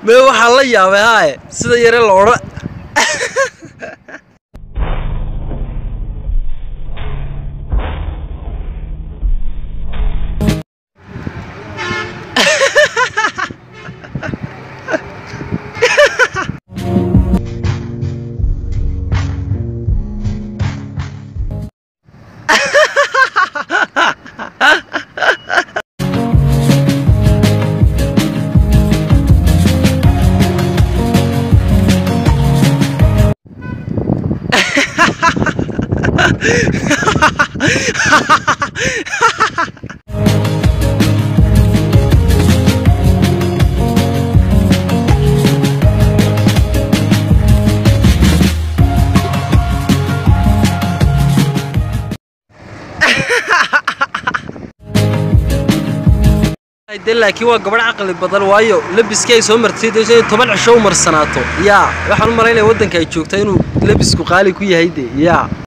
Mee waxaa la yaabay haaye sida yare la odhan. De laakiin waa gabadh caqli badan, waayo labiskii ay soo martay dee inay 10 cisho u marsanaato. Yaa waxaan u malaynaya waddanka ay joogta inuu labisku qaali ku yahay de yaa.